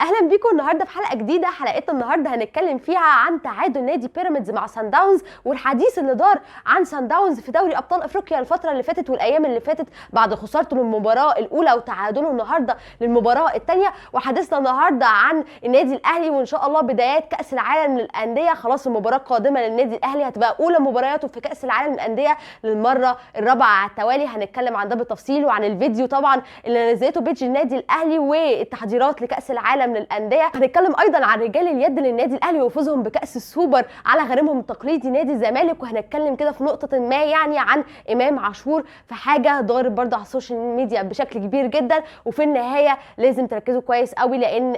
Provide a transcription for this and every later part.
اهلا بيكم النهارده في حلقة جديده. حلقتنا النهارده هنتكلم فيها عن تعادل نادي بيراميدز مع سان داونز والحديث اللي دار عن سان داونز في دوري ابطال افريقيا الفترة اللي فاتت والايام اللي فاتت بعد خسارته للمباراة الاولى وتعادله النهارده للمباراة الثانية. وحديثنا النهارده عن النادي الاهلي وان شاء الله بدايات كاس العالم للاندية. خلاص المباراة القادمة للنادي الاهلي هتبقى اولى مبارياته في كاس العالم للاندية للمرة الرابعة على التوالي. هنتكلم عن ده بالتفصيل وعن الفيديو طبعا اللي نزلته page النادي الاهلي والتحضيرات لكاس العالم للاندية. هنتكلم ايضا عن رجال اليد للنادي الاهلي وفوزهم بكاس السوبر على غريمهم التقليدي نادي الزمالك. وهنتكلم كده في نقطة ما يعني عن امام عاشور في حاجة ضارب برضه على ال social media بشكل كبير جدا. وفي النهاية لازم تركزوا كويس قوي لان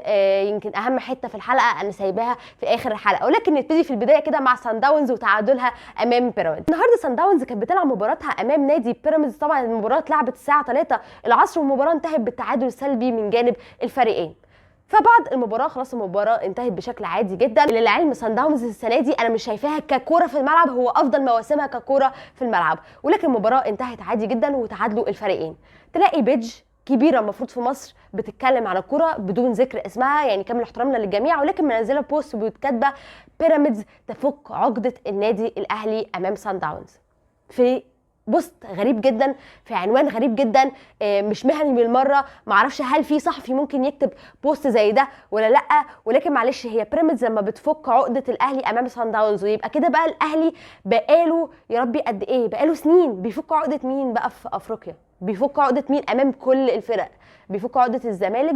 يمكن اهم حتة في الحلقة انا سايباها في اخر الحلقة. ولكن نبتدي في البداية كده مع سان داونز وتعادلها امام بيراميدز. النهارده سان داونز كانت بتلعب مباراتها امام نادي بيراميدز. طبعا المباراة اتلعبت الساعة 3 العصر والمباراة انتهت بالتعادل السلبي من جانب الفريقين. فبعد المباراة خلاص المباراة انتهت بشكل عادي جدا. للعلم سان داونز السنة دي انا مش شايفاها ككوره في الملعب هو افضل مواسمها ككوره في الملعب، ولكن المباراة انتهت عادي جدا وتعادلوا الفريقين. تلاقي page كبيرة المفروض في مصر بتتكلم على الكورة بدون ذكر اسمها، يعني كامل احترامنا للجميع، ولكن منزله post وكاتبه بيراميدز تفك عقده النادي الاهلي امام سان داونز، في post غريب جدا، في عنوان غريب جدا، مش مهني بالمرة. معرفش هل في صحفي ممكن يكتب post زي ده ولا لا، ولكن معلش هي بيراميدز لما بتفك عقده الاهلي امام سان داونز ويبقى كده بقى الاهلي بقاله يا ربي قد ايه، بقاله سنين بيفك عقده مين بقى في افريقيا؟ بيفك عقده مين امام كل الفرق؟ بيفك عقده الزمالك،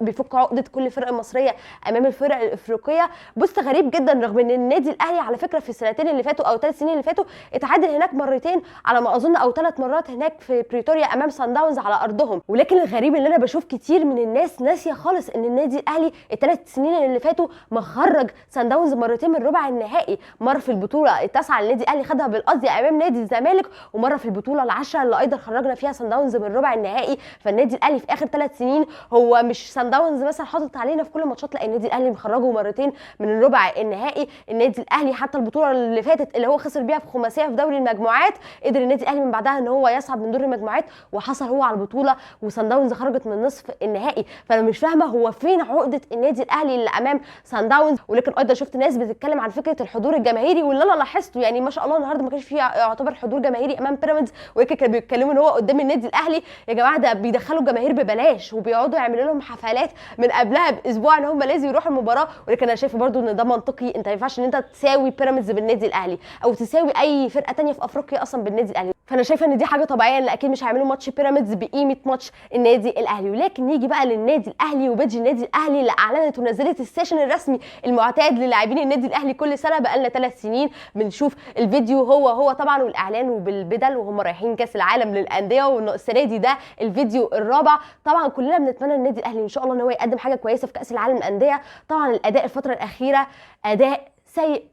بيفك عقده كل الفرق المصرية امام الفرق الافريقية. بص غريب جدا، رغم ان النادي الاهلي على فكرة في السنتين اللي فاتوا او 3 سنين اللي فاتوا اتعادل هناك مرتين على ما اظن او 3 مرات هناك في بريتوريا امام سان داونز على ارضهم. ولكن الغريب اللي انا بشوف كتير من الناس ناسيه خالص ان النادي الاهلي ال3 سنين اللي فاتوا مخرج سان داونز مرتين من ربع النهائي، مرة في البطولة التاسعة اللي النادي الاهلي خدها بالقضية امام نادي الزمالك، ومرة في البطولة العاشرة اللي ايضا خرجنا فيها سان داونز من ربع النهائي. فالنادي الاهلي في اخر 3 سنين هو مش سان داونز مثلا حاطط علينا في كل الماتشات، لا النادي الاهلي مخرجه مرتين من الربع النهائي. النادي الاهلي حتى البطولة اللي فاتت اللي هو خسر بيها في خماسيه في دوري المجموعات قدر النادي الاهلي من بعدها ان هو يصعد من دور المجموعات وحصل هو على البطولة، وسان داونز خرجت من نصف النهائي. فانا مش فاهمه هو فين عقده النادي الاهلي اللي امام سان داونز. ولكن ايضا شفت ناس بتتكلم عن فكرة الحضور الجماهيري، واللي انا لاحظته يعني ما شاء الله النهارده ما كانش فيه يعتبر حضور جماهيري امام بيراميدز، ولكن كانوا بيتكلموا ان هو قدام النادي الاهلي. يا جماعة ده بيدخلوا الجماهير ببلاش وبيقعدوا يعملوا لهم حفلات من قبلها باسبوع ان هم لازم يروحوا المباراة. ولكن انا شايفه برضو ان ده منطقي، انت ما ينفعش ان انت تساوي بيراميدز بالنادي الاهلي او تساوي اي فرقه ثانية في افريقيا اصلا بالنادي الاهلي. فانا شايفه ان دي حاجة طبيعية ان اكيد مش هيعملوا ماتش بيراميدز بقيمة ماتش النادي الاهلي. ولكن نيجي بقى للنادي الاهلي و page النادي الاهلي اللي اعلنت ونزلت ال session الرسمي المعتاد للاعبين النادي الاهلي كل سنة. بقى لنا 3 سنين بنشوف الفيديو هو طبعا والاعلان وبالبدل وهم رايحين كاس العالم للاندية، والسنة دي ده الفيديو الرابع. طبعا كلنا بنتمنى النادي الاهلي ان شاء الله ان هو يقدم حاجة كويسة في كاس العالم للاندية. طبعا الاداء الفترة الاخيرة اداء سيء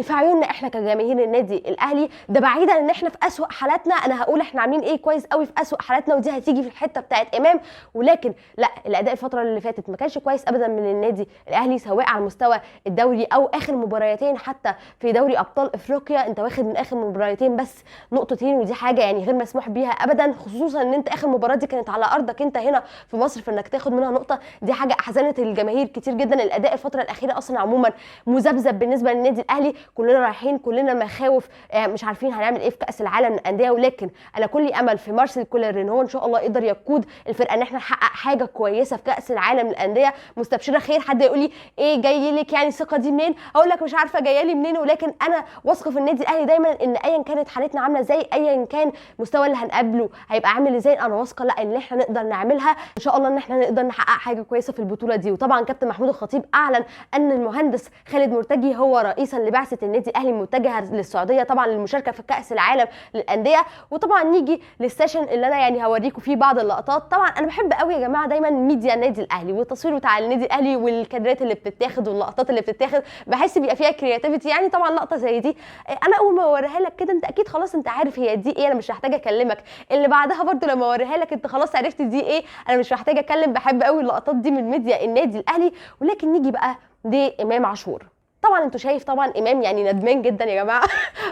في عيوننا احنا كجماهير النادي الاهلي، ده بعيدا ان احنا في اسوأ حالاتنا. انا هقول احنا عاملين ايه كويس قوي في اسوأ حالاتنا ودي هتيجي في الحتة بتاعت امام، ولكن لا الاداء الفترة اللي فاتت ما كانش كويس ابدا من النادي الاهلي سواء على مستوى الدوري او اخر مباراتين حتى في دوري ابطال افريقيا. انت واخد من اخر مباراتين بس نقطتين، ودي حاجة يعني غير مسموح بيها ابدا، خصوصا ان انت اخر مباراة دي كانت على ارضك انت هنا في مصر، فانك تاخد منها نقطة دي حاجة احزنت الجماهير كتير جدا. الاداء الفترة الاخيرة اصلا عموما مذبذب بالنسبة للنادي الاهلي، كلنا رايحين كلنا مخاوف، مش عارفين هنعمل ايه في كاس العالم للاندية. ولكن انا كل امل في مارسيل كولر ان هو ان شاء الله يقدر يقود الفرقة ان احنا نحقق حاجة كويسة في كاس العالم للاندية. مستبشرة خير. حد يقول لي ايه جاي لك يعني الثقة دي منين؟ اقول لك مش عارفه جاية لي منين، ولكن انا واثقة في النادي الاهلي دايما ان ايا كانت حالتنا عامله ازاي، ايا كان مستوى اللي هنقابله هيبقى عامل ازاي، انا واثقة لا ان احنا نقدر نعملها ان شاء الله، ان احنا نقدر نحقق حاجة كويسة في البطولة دي. وطبعا كابتن محمود الخطيب اعلن ان المهندس خالد مرتجي هو رئيسا لبعثه النادي الاهلي متجهة للسعودية طبعا للمشاركة في كاس العالم للاندية. وطبعا نيجي لل session اللي انا يعني هوريكم فيه بعض اللقطات. طبعا انا بحب قوي يا جماعة دايما ميديا النادي الاهلي والتصوير بتاع النادي الاهلي والكادرات اللي بتتاخد واللقطات اللي بتتاخد، بحس بيبقى فيها creativity. يعني طبعا لقطة زي دي انا اول ما اوريها لك كده انت اكيد خلاص انت عارف هي دي ايه، انا مش محتاجه اكلمك. اللي بعدها برده لما اوريها لك انت خلاص عرفت دي ايه، انا مش محتاجه اتكلم. بحب قوي اللقطات دي من ميديا النادي الاهلي. ولكن نيجي بقى لامام عاشور. طبعا انتوا شايف طبعا امام يعني ندمان جدا يا جماعة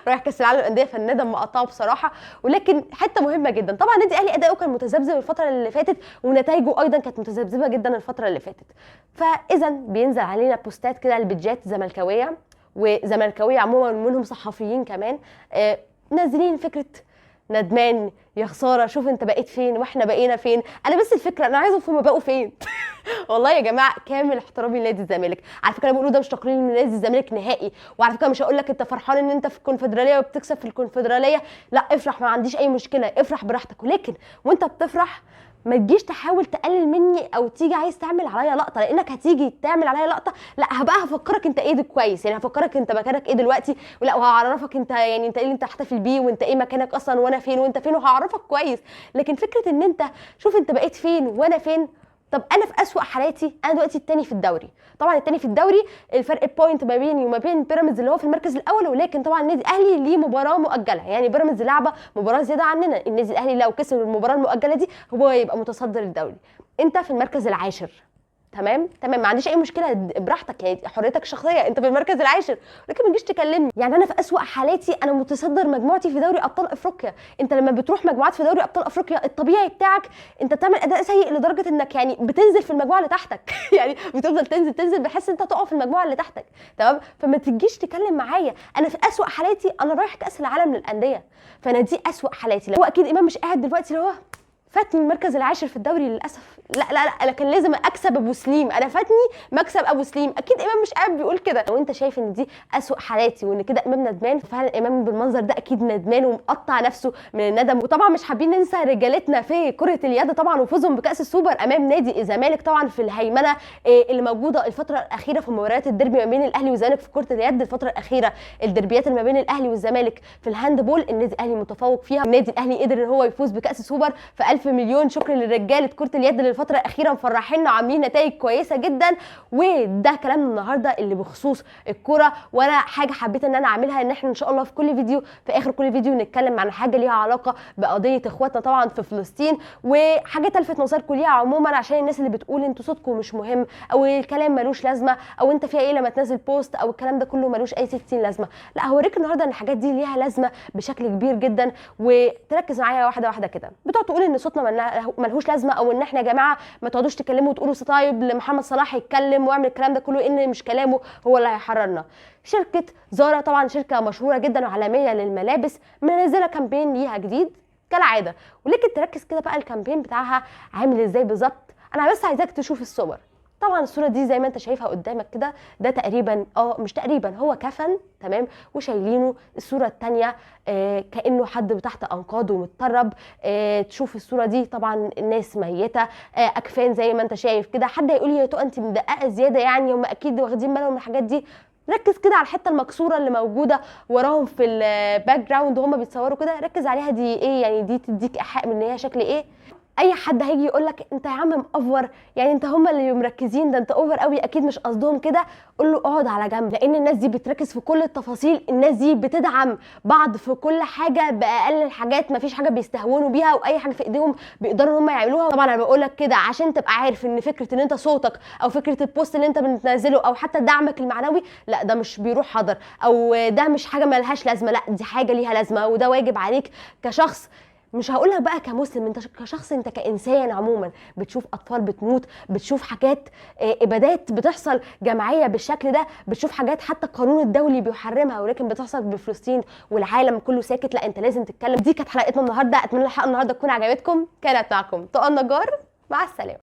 رايح كاس العالم للاندية فالندم مقطعه بصراحة. ولكن حتة مهمة جدا، طبعا النادي الاهلي اداؤه كان متذبذب الفترة اللي فاتت، ونتائجه ايضا كانت متذبذبه جدا الفترة اللي فاتت. فاذا بينزل علينا بوستات كده البيدجات زملكاويه وزملكاويه عموما، منهم صحفيين كمان نازلين فكرة ندمان يا خسارة، شوف انت بقيت فين واحنا بقينا فين. انا بس الفكرة انا عايزه افهم بقوا فين. والله يا جماعة كامل احترامي لنادي الزمالك، على فكرة انا بقوله ده مش تقليل من نادي الزمالك نهائي، وعلى فكرة مش هقول لك انت فرحان ان انت في الكونفدراليه وبتكسب في الكونفدراليه، لا افرح ما عنديش اي مشكلة، افرح براحتك، ولكن وانت بتفرح ما تجيش تحاول تقلل مني او تيجي عايز تعمل عليا لقطة، لانك هتيجي تعمل عليا لقطة لا هبقى هفكرك انت ايه ده كويس، يعني هفكرك انت مكانك ايه دلوقتي، ولا وهعرفك انت يعني انت ايه اللي انت هتحتفل بيه، وانت ايه مكانك اصلا، وانا فين وانت فين، وهعرفك كويس. لكن فكرة ان انت شوف انت بقيت فين وانا فين، طب انا في اسوأ حالاتي انا دلوقتي الثاني في الدوري، طبعا الثاني في الدوري الفرق point ما بيني وما بين بيراميدز اللي هو في المركز الاول، ولكن طبعا النادي الاهلي ليه مباراة مؤجلة، يعني بيراميدز لعبه مباراة زيادة عننا، النادي الاهلي لو كسب المباراة المؤجلة دي هو يبقى متصدر الدوري، انت في المركز العاشر. تمام تمام، ما عنديش اي مشكلة، براحتك يعني حريتك الشخصية، انت في المركز العاشر، ولكن ما تجيش تكلمني. يعني انا في اسوأ حالاتي انا متصدر مجموعتي في دوري ابطال افريقيا، انت لما بتروح مجموعات في دوري ابطال افريقيا الطبيعي بتاعك انت بتعمل اداء سيء لدرجة انك يعني بتنزل في المجموعة اللي تحتك يعني بتفضل تنزل تنزل بحس انت تقع في المجموعة اللي تحتك. تمام، فما تجيش تكلم معايا انا في اسوأ حالاتي انا رايح كاس العالم للاندية، فانا دي اسوأ حالاتي. هو اكيد امام مش قاعد دلوقتي اللي هو فاتني المركز العاشر في الدوري للاسف، لا لا لا انا كان لازم اكسب ابو سليم، انا فاتني مكسب ابو سليم، اكيد امام مش قاعد بيقول كده. لو انت شايف ان دي اسوأ حالاتي وان كده امام ندمان، فعلا امام بالمنظر ده اكيد ندمان ومقطع نفسه من الندم. وطبعا مش حابين ننسى رجالتنا في كره اليد طبعا وفوزهم بكاس السوبر امام نادي الزمالك، طبعا في الهيمنة اللي موجودة الفترة الاخيرة في مباريات الديربي ما بين الاهلي والزمالك في كره اليد. الفترة الاخيرة الديربيات اللي ما بين الاهلي والزمالك في ال handball النادي الاهلي متفوق فيها، النادي الاهلي قدر ان هو يفوز بكاس السوبر، فالف مليون شكر للرجاله كره اليد اللي الفترة الاخيرة مفرحيننا وعاملين نتائج كويسة جدا. وده كلامنا النهارده اللي بخصوص الكورة، وانا حاجة حبيت ان انا اعملها ان احنا ان شاء الله في كل فيديو في اخر كل فيديو نتكلم عن حاجة ليها علاقة بقضيه اخواتنا طبعا في فلسطين، وحاجه تلفت نظركم ليها عموما عشان الناس اللي بتقول انتوا صوتكم مش مهم او الكلام ملوش لازمه او انت فيها ايه لما تنزل post او الكلام ده كله ملوش اي 60 لازمه. لا هوريك النهارده ان الحاجات دي ليها لازمه بشكل كبير جدا، وتركز معايا واحدة واحدة كده. بتقعد تقول ان صوتنا ملهوش لازمه او ان احنا يا جماعة ما تقعدوش تكلموا وتقولوا طيب لمحمد صلاح يتكلم واعمل الكلام ده كله، ان مش كلامه هو اللي هيحررنا. شركة زارا طبعا شركة مشهورة جدا وعالميه للملابس منزله campaign ليها جديد كالعادة، ولكن تركز كده بقى ال campaign بتاعها عامل ازاي بالظبط. انا بس عايزاك تشوف الصور. طبعا الصورة دي زي ما انت شايفها قدامك كده، ده تقريبا مش تقريبا هو كفن، تمام، وشايلينه. الصورة الثانية كانه حد تحت انقاض ومتطرب. تشوف الصورة دي طبعا الناس ميته، اكفان زي ما انت شايف كده. حد هيقول لي يا تو انت مدققه زيادة، يعني هم اكيد واخدين بالهم من الحاجات دي. ركز كده على الحتة المكسورة اللي موجودة وراهم في ال background وهم بيتصوروا كده، ركز عليها دي ايه يعني، دي تديك ايحاء من ان هي شكل ايه. اي حد هيجي يقول لك انت يا عم مأفور، يعني انت هم اللي مركزين، ده انت over قوي، اكيد مش قصدهم كده، قول له اقعد على جنب، لان الناس دي بتركز في كل التفاصيل، الناس دي بتدعم بعض في كل حاجة باقل الحاجات، مفيش حاجة بيستهونوا بيها، واي حاجة في ايديهم بيقدروا ان هم يعملوها. طبعا انا بقول لك كده عشان تبقى عارف ان فكرة ان انت صوتك او فكرة ال post اللي انت بتنزله او حتى دعمك المعنوي، لا ده مش بيروح هدر، او ده مش حاجة ملهاش لازمه، لا دي حاجة ليها لازمه، وده واجب عليك كشخص، مش هقولها بقى كمسلم، انت كشخص، انت كانسان عموما، بتشوف اطفال بتموت، بتشوف حاجات ابادات بتحصل جماعية بالشكل ده، بتشوف حاجات حتى القانون الدولي بيحرمها ولكن بتحصل بفلسطين والعالم كله ساكت، لا انت لازم تتكلم. دي كانت حلقتنا النهارده، اتمنى الحلقة النهارده تكون عجبتكم. كانت معكم طه النجار، مع السلامة.